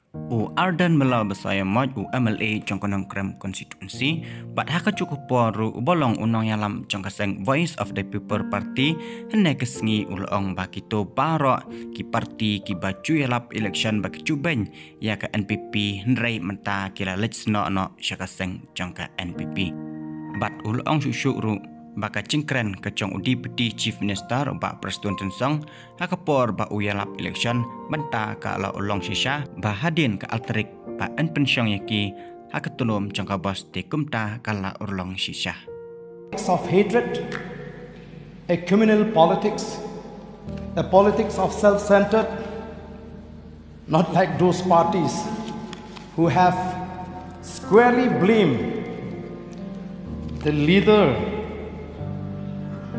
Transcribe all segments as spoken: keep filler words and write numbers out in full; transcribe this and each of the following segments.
U Ardent Miller Basaiawmoit, u M L A jong ka Nongkrem Constituency, bad ha kajuh ka por ruh uba long u nongïalam jong ka seng Voice of the People Party, hynne ka sngi u la ong ba kito baroh ki party kiba ju ïalap election ba ki ju beiñ ïa ka N P P, hynrei mynta ki la leit snoh noh sha ka seng jong ka N P P. Bad u la ong shuh shuh ruh ba ka jingkren ka jong u Deputy Chief Minister, u Bah Prestone Tynsong, ha ka por ba u ïalap election, mynta ka la u long shisha ba hadien ka ar tarik ba yn pynshong ïa ki ha ka tulom jong ka bos, te kumta ka la u long shisha. Of hatred, a communal politics, a politics of self-centered, not like those parties who have squarely blamed the leader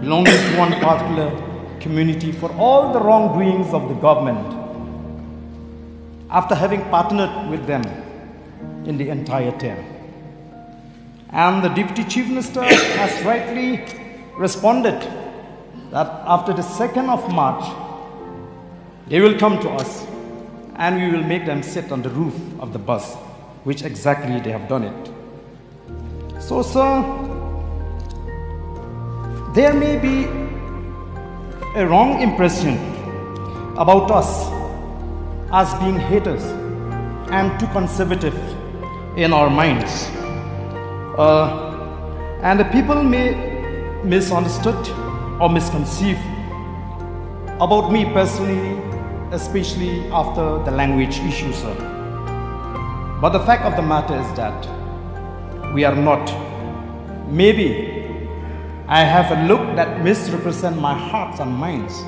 belonging to one particular community for all the wrongdoings of the government after having partnered with them in the entire term. And the Deputy Chief Minister has rightly responded that after the second of March, they will come to us and we will make them sit on the roof of the bus, which exactly they have done it. So, sir, there may be a wrong impression about us as being haters and too conservative in our minds. Uh, and the people may misunderstood or misconceive about me personally, especially after the language issue, sir. But the fact of the matter is that we are not. Maybe I have a look that misrepresent my hearts and minds.